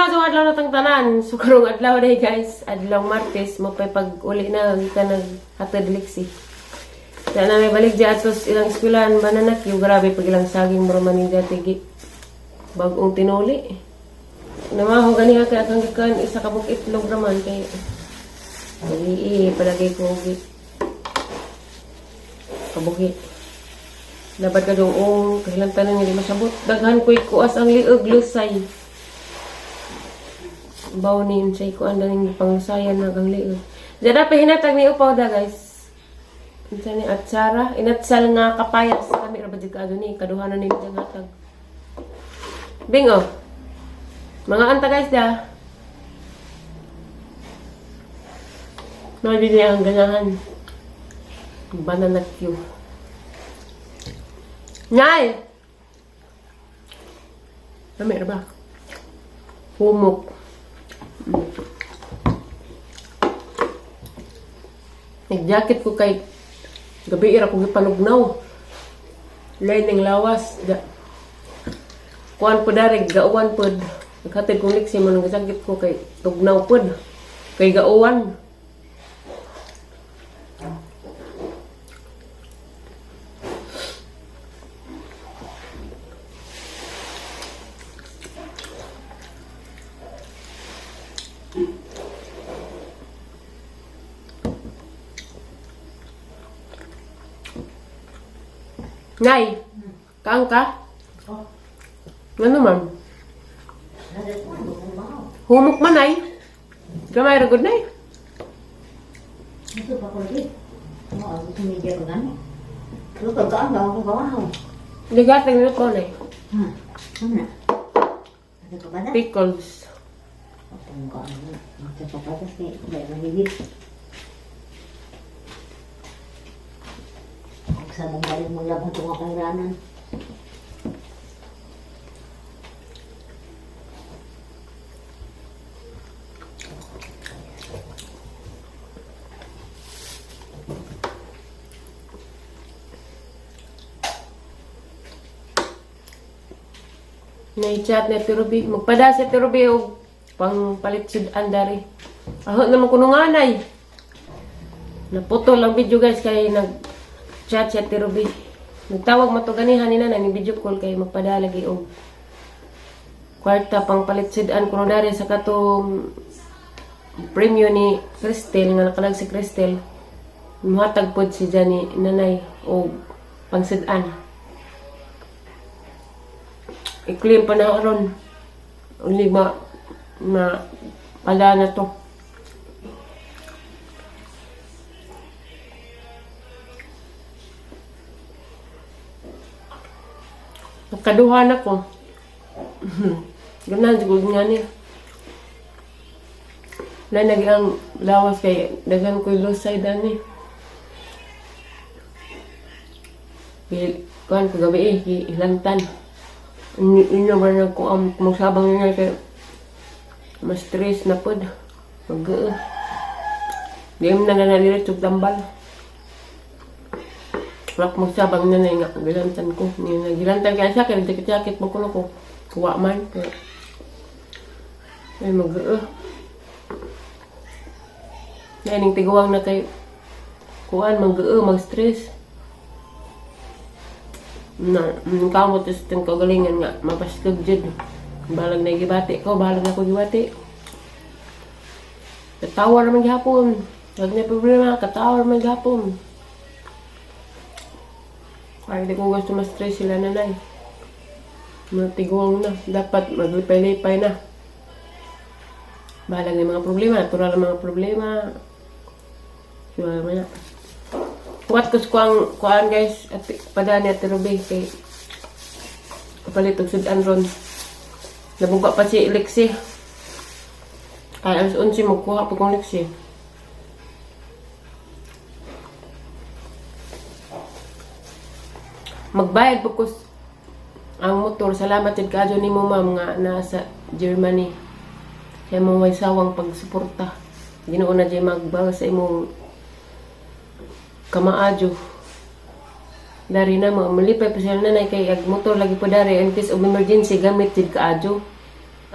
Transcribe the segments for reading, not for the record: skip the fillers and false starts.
Maadyo adlaw na tang tanan. So karong adlaw day guys, adlaw Martes mo pay pag uli na gikan nag hatod liksi. Kaya na may balik di atos ilang eskwelahan banana queue, grabe pag ilang saging mura man yung tigi. Bagong tinuli. Namaho gani kay akang gikan isa ka buk itlog raman kay dali palagay ko gi kabuhi. Dapat ka dong ong kahilantan nga di masabot. Daghan ko'y kuas ang liog lusay. Baw ni say ko ang panglusayan na ang liog. Diyan pa hinatag ni upaw da guys. Unsa ni atsara, inatsal nga kapayas kami ra ba jud kaadto ni kaduha na ni diyang hatag. Bingo. Mga anta guys da. Mga dili ang ganahan. Banana Q. Nyay! Lami ra ba? Humok. Nag-jacket ko kay gabi ira ko gipanugnaw. Lain ng lawas. Da. Kuan po dari, gauwan pod. Naghatid kong liksi mo nang jacket ko kay tugnaw pod. Kay gauwan. Nay, kaang ka? Oh. Ano man? Humok man ay. Gamay ra gud nay. Ito pa ko lagi. Oo, gusto media ko gani. Luto ka ang gawa ko gawa ko. Ligatag nito ko nay. Ha. Ano na? Ano ka ba na? Pickles. Ang gawa mo. Ito pa pa kasi dahil mahigit. Ang sabong galing mo labang tunga kahiranan. Nay chat ni Ate Ruby. Magpada si Ate Ruby og pang palit sud-an dari. Aho naman kuno nga nay. Naputol ang video guys kay nag chat si Ate Ruby. Nagtawag mo to ganihan ni nanay ni video call kay magpada lagi og kwarta pang palit sud-an kuno dari sa katong premyo ni Cristel nga nakalag si Cristel. Muhatag pod si Johnny nanay og pangsid-an. I-claim pa na ron. Uli ma ma pala na to. Nakaduha na ko. Ganahan siguro nga niya. Wala ang lawas kay daghan ko'y lusay dani. Kuan ko gabi eh, hilantan. Inyo ba na ko ang magsabang niya kay mas stress na pod. Mag Di mo na na diretso tambal. Wala ko magsabang na nga gilantan ko. Nga gilantan kaya siya kay jacket-jacket mo kuno ko. Kuwa man. Kaya, ay mag Naning tiguang na kay kuan mag mag-stress. Na, kamot is itong kagalingan nga, mapaskag jud. Balag na gibati ko, balag na ko gibati. Katawa naman gihapon. Wag na problema, katawa naman gihapon. Ay, di ko gusto ma-stress sila nanay. Matiguang na. Dapat maglipay-lipay na. Balag na yung mga problema. Natural ang mga problema. Sure naman na. Kuwat ko sa kuang, kuan guys. At padani at Ruby kay kapalit og sudan ron. Nabuga pa si Lexi. Ay, alas 11 magkuha pa kong Lexi. Magbayad po ko ang motor. Salamat jud kaadyo nimo ma'am nga nasa Germany. Kaya mo may sawang pagsuporta. Ginoo na jay magbal sa imong kamaadyo. Dari na mo, malipay pa sila nanay kay ag motor lagi po dari in case of emergency gamit jud kaadyo.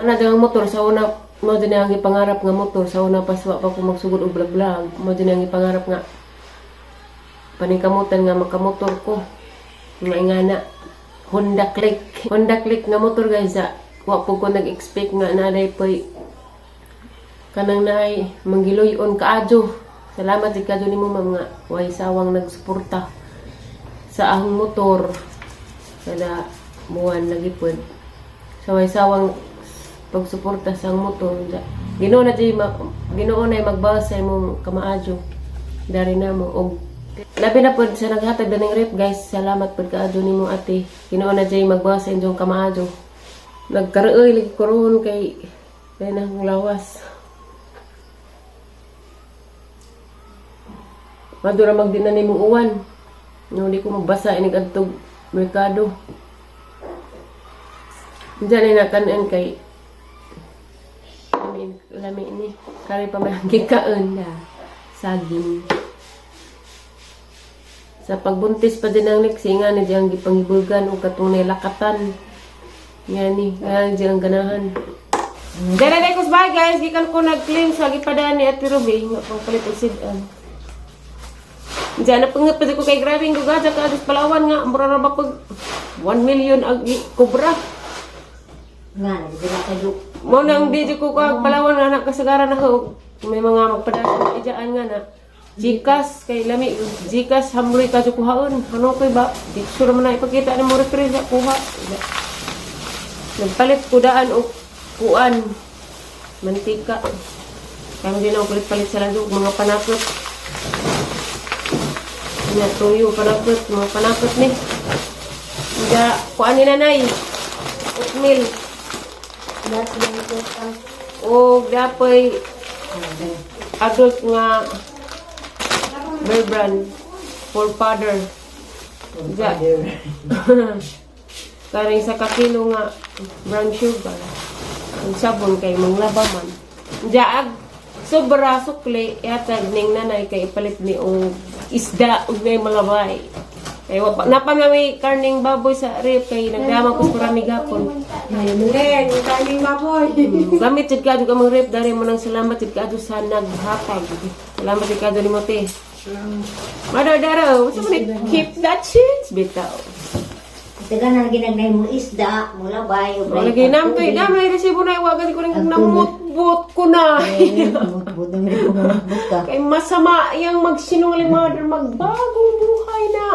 Ana ang motor sa una mo din ang ipangarap nga motor sa una pa wa pa ko magsugod og vlog-vlog. Mo din ang ipangarap nga paningkamutan nga makamotor ko. Nga ingana Honda Click. Honda Click nga motor, guys, ah. Wa po ko nag-expect nga naday poy kanang naay manggiluyon kaadyo. Salamat jud kaadyo nimo, ma'am, nga way sawang nagsuporta sa ahong motor kada buwan lagi pod. Sa way sawang pagsuporta sa ang motor. Ginoo na jud Ginoo na magbawas sa imong kamaadyo dari namo og labi na pod sa naghatag daning rep, guys. Salamat pod kaadyo nimo, ate. Ginoo na jud magbawas sa inyong kamaadyo. Nagkaroy lagi ko ron kay kay nang lawas. Madura magdina nimo uwan. No, di ko magbasa inig adtog merkado. Diyan ay nakanan kay lami, lami ni. Kari pa may gikaon na saging. Sa pagbuntis pa din ang Lexi nga ni diyang gipangibulgan og katong lakatan. Nga ni, nga ni diyang ganahan. Dere na ko bye, guys, gikan ko nag-claim sa gipadaan ni Ate Ruby nga pangpalit og sid-an. Diyan na pangat pa ko kay grabe ang gugadya ka sa Palawan nga mura ra ba pag 1 million ang kubra. Nga, di ba kayo? Mo nang di ko ka Palawan nga nakasagaran ako may mga magpadala ijaan nga na Gcash kay lami Gcash hamloy ka kuhaon ano koy ba di sure man na ipakita ni mo referee sa kuha. Nagpalit ko daan og kuan mantika kaya hindi na ako palit-palit sa ladog mga panakot nya tuyo panakot mga panakot ni. Nga kuan ni nanay oatmeal o dapoy adult nga Bear Brand for father. Ja. Karing sa kakilo nga brown sugar. Ang sabon kay manglaba man. Jaag sobra sukli ihatag ning nanay kay ipalit ni og isda ug may malabay. Kay wa pa napa na may karning baboy sa rep kay nagdama ko sa parami gapon. Len, kaning baboy. Gamit jud kaadto ka mga rep dari mo nang salamat jud kaadto sa naghatag. Salamat jud kaadto nimo, te. Mother daro, what's man keep that shit bitaw. Taga na ginagnay mo isda, mo labay, o Wala lagi nam to, dam na resibo na iwagan ko rin namutbot ko na. Mutbut na rin ko mutbut ka. Kay masama yang magsinungaling, mother, magbagong buhay na.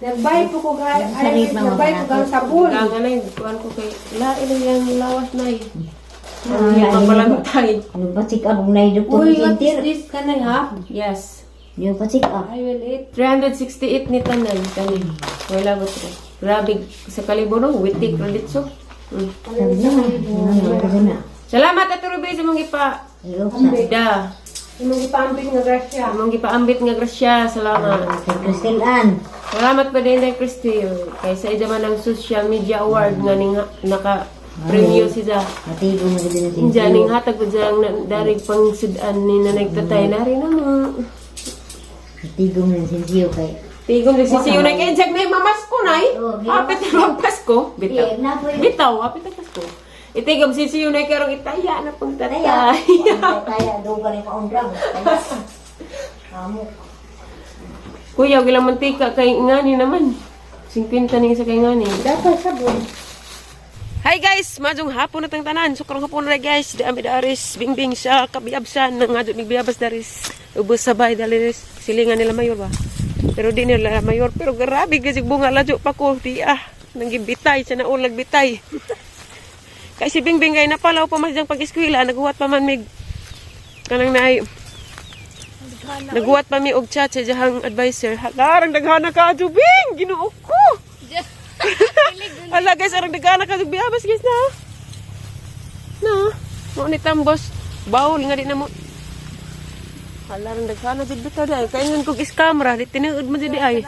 Nagbay po ko ga, ay, Sarip mga nagbay ko gang sabon. Kaya na kuan ko kay lain ang lawas na eh. Ay, Mabalantay. Ano ba check up na yung doktor Uy, what is center? this? Can I have? Yes. Yung pa check up. I will eat. 368 ni tanan kani. Wala ba to? Grabe sa kalibo no, witik raditso. Sabi na, ano na. Salamat, Ate Ruby, sa mong ipa Ayok sa. da. Imong gipaambit nga grasya. Sa mong gipaambit nga grasya. Salamat. Kay Crystal Ann. Salamat pa din kay Christy. Kay sa ija man ang social media award nga ning naka premyo siya. Matigo mo din na Diyan ning hatag ko diyang darig pang sudan ni na nagtatay na rin naman. Matigo mo na sinsiyo kay. Tigom nagsisiyo na kay Jack na mamasko na eh. Oh, Hapit na magpasko. Bitaw. Eh, na po yun. Bitaw, hapit na Pasko. Itigom sisiyo na karong itaya na pang Taya. tatay. Taya, doon ka rin maundrang. Amo. Kuya, og ilang mantika kay ngani naman. 50 ni isa kay ngani. Dapat sabon. Hi guys, majong hapon na tang tanan. Sukrong hapon na guys. Di ami daris bingbing sa kabiyabsan nang adto migbiyabas daris. Ubos sabay daliris silingan nila mayor ba. Pero di nila mayor pero grabe kasi bunga ladyo pa ko di ah nang gibitay sa naulag bitay. Kay si Bingbing kay napalaw pa man siyang pag-eskwela, naghuwat pa man mig kanang naay naghuwat pa mi og chat sa iyang advisor. Halarang daghana ka adyo, Bing, Ginoo ko. Hala guys, arang nagana ka biyabas guys na. Na. Mo ni tambos. Bawol nga di na mo. Hala arang daghana jud bitaw dai. Kaingon kog is-camera, di tinuod mo jud di ay.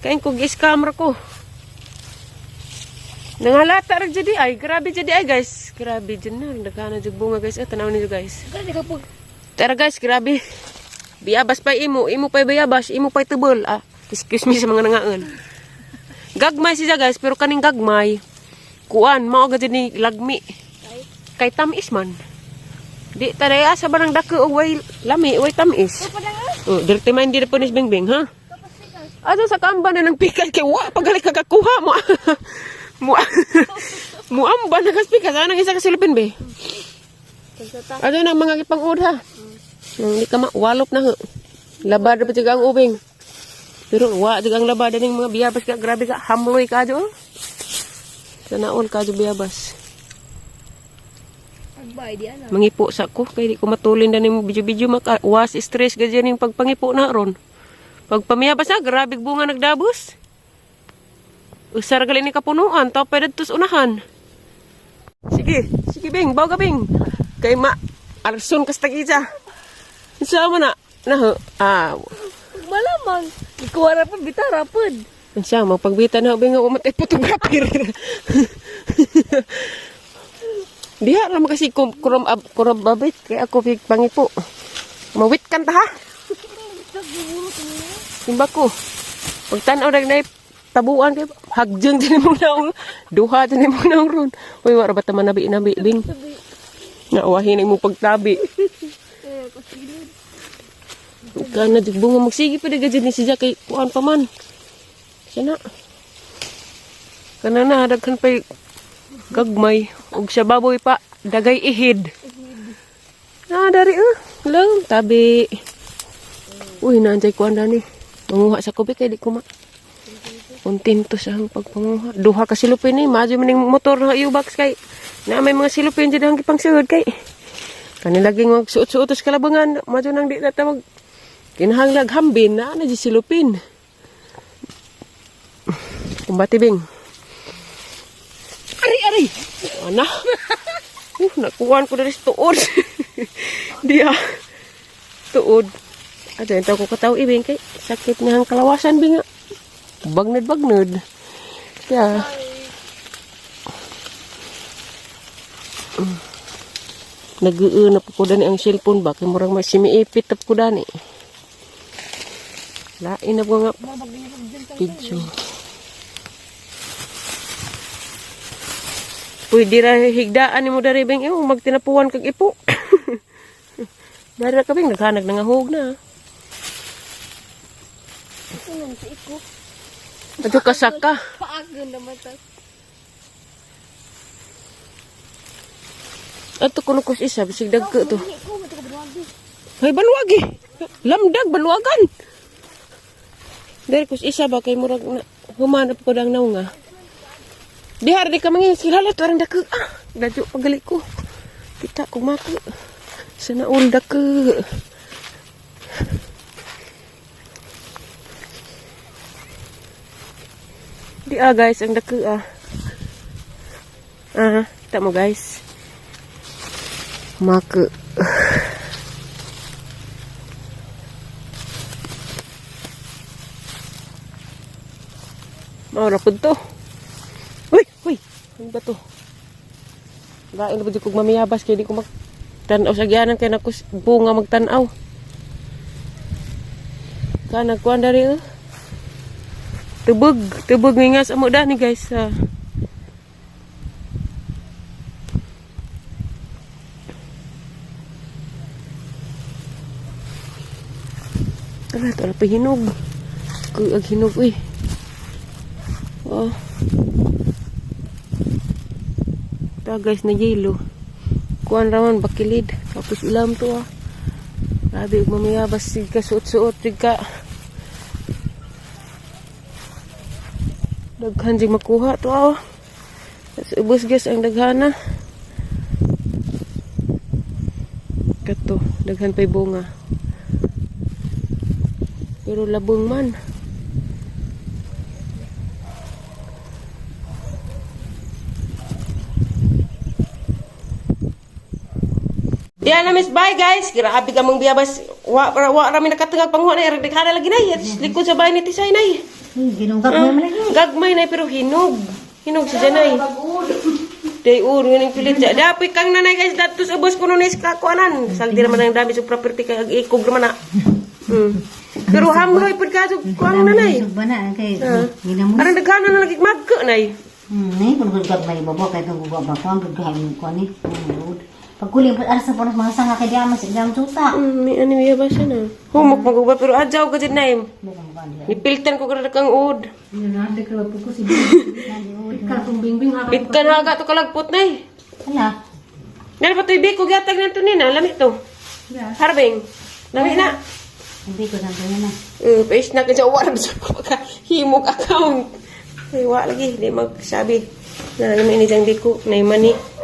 Kain kog is-camera ko. Nangalata ra jud di ay. Grabe jud di ay guys. Grabe jud na arang daghana jud bunga guys. Eh, tanaw ninyo guys. Tara guys, grabe. Biyabas pa imo, imo pa biyabas, imo pa tubol. Ah, excuse me sa mga nangaan. Gagmay siya guys, pero kaning gagmay. Kuan, mao gud ni lagmi. Kay tamis man. Di taday asa ba nang dako og way lami, way tamis. Oh, dirty mind di na po ni Bingbing, ha? Asa sa kamba na ng pikas kay wa pagali ka kakuha mo. Mo muamba na kas pikas anang isa ka silupin be. Ano na mga gipang-udha? Nang di ka mawalop na ho. Labad pa jud ang ubing. Pero wa jud ang labad ning mga biyabas ka grabe ka hamloy ka jo. Sanaol ka jo biyabas. Mangipo sa ko kay di ko matulin na ning video-video maka was stress gadyan ning pagpangipo na ron. Pagpamiyabas na grabe bunga nagdabos. Usar gali ni kapunuan taw pa didto sa unahan. Sige, sige Bing, baw ka Bing. Kay ma arson kas tag-isa. Unsa man na? Na ah, Malamang. Ikuha ra pud bitara pud. unsa mo pagbita na Bing umatay photographer. Diha ra man kasi kum kurom ab kurom babit kay ako pig pangipo. Mawit kan ta ha. Simba ko. Pagtan-aw dag tabuan kay hagjeng din mo naong duha din mo naong ron. Uy, wala ba ta manabi-nabi Bing? Nauwahin mo pagtabi. Kana di bunga magsige pa daga ni siya kay kuan pa man. Siya na. Kana na daghan pay gagmay og sa baboy pa dagay ihid. Na dari eh. Lang tabi. Uy, naanjay kuan dani. Manguha sa kubi kay di ko ma. Kontento sa ang pagpanguha. Duha ka silupin ni, madyo man ning motor na U-box kay. Na may mga silupin dyan ang gipangsuod kay. Kani laging magsuot-suot sa kalabangan, madyo nang di na tawag. Kinahanglag hambin na na di silupin. Kumbati bing. Ari ari. Ana. Nakuhaan ko diri sa tuod. Diya. Tuod. Ato ito ko kataw ibing kay sakit na ang kalawasan binga. Bagnod bagnod. Kaya Nag-uuna po ko dani ang cellphone ba kay murang may simiipit tap ko dani. Lain na po nga video. Uy, di ra higdaan nimo dari bing eh, magtinapuan kag ipo. Dari ra ka bing naghanag na nga hug na. Adto kasaka. Paagon naman ta. Adto kuno kus isa bisig dagko to. Hay balwagi. Lamdag balwagan. Dari kus isa ba kay murag na, humanap ko dang naunga. Dihar di ka mangi silala to arang dako. Ah, dadyo pagali ko. Kita ko mako. Sa naul dako. Di ah guys, ang dako ah. Ah, kita mo guys. Mako. Maura pud to. Uy, uy, ano ba to? Lain na ba di kog mamiyabas kay di ko mag tanaw sa giyanan kay nakus bunga magtanaw. Kana kuan dari eh. Tubog, tubog ngingas amo dani guys. Ah. Tara, tara pa hinog. Kuag hinog uy. Oh. Ta guys na yelo. Kuan raman bakilid. Tapos ilam to ah. Grabe ug mamaya sig ka suot-suot sig ka. Daghan jig makuha to ah. Sa ubos guys ang daghana. Kato, daghan pay bunga. Pero labong man. Diyan na miss, bye guys. Grabe ka mong biyabas. Wa wa rami nakatungag panghuan ay ragdaghan lagi nay. Likod sa bahay ni Tisay nay. Uy, ginugak mo man lagi. Gagmay nay pero hinog. Hinog si Janay. Day ur ngin pilit siya. Dapat kang nanay guys datos ubos kuno ni sa kakuanan. Sagdi naman ang dami sa property kay ag ikog naman na. Pero hamloy pud ka sa kuang nanay. Sugba na kay ginamos. Arang daghanan na lagi magko nay. Nay kun gagmay babo kay tong guba ba kuan gagay ko ni. Pagkuling po arsa po ng mga sanga kay diaman sa diaman suta. May ano iya ba siya na? Humok maguba pero adyaw ka dyan na eh. Bukan bukan dia. Nipiltan ko kada kang ud. Bitkan haga to kalagpot na eh. Ala. Dahil pa to'y biko gyatag na to nina, lami to. Harbing. Lami na. Hindi ko na na. Page na kasi wala sa pagka himog account. Ay, wa lagi, di magsabi. Na lami ni jang biko, na mani.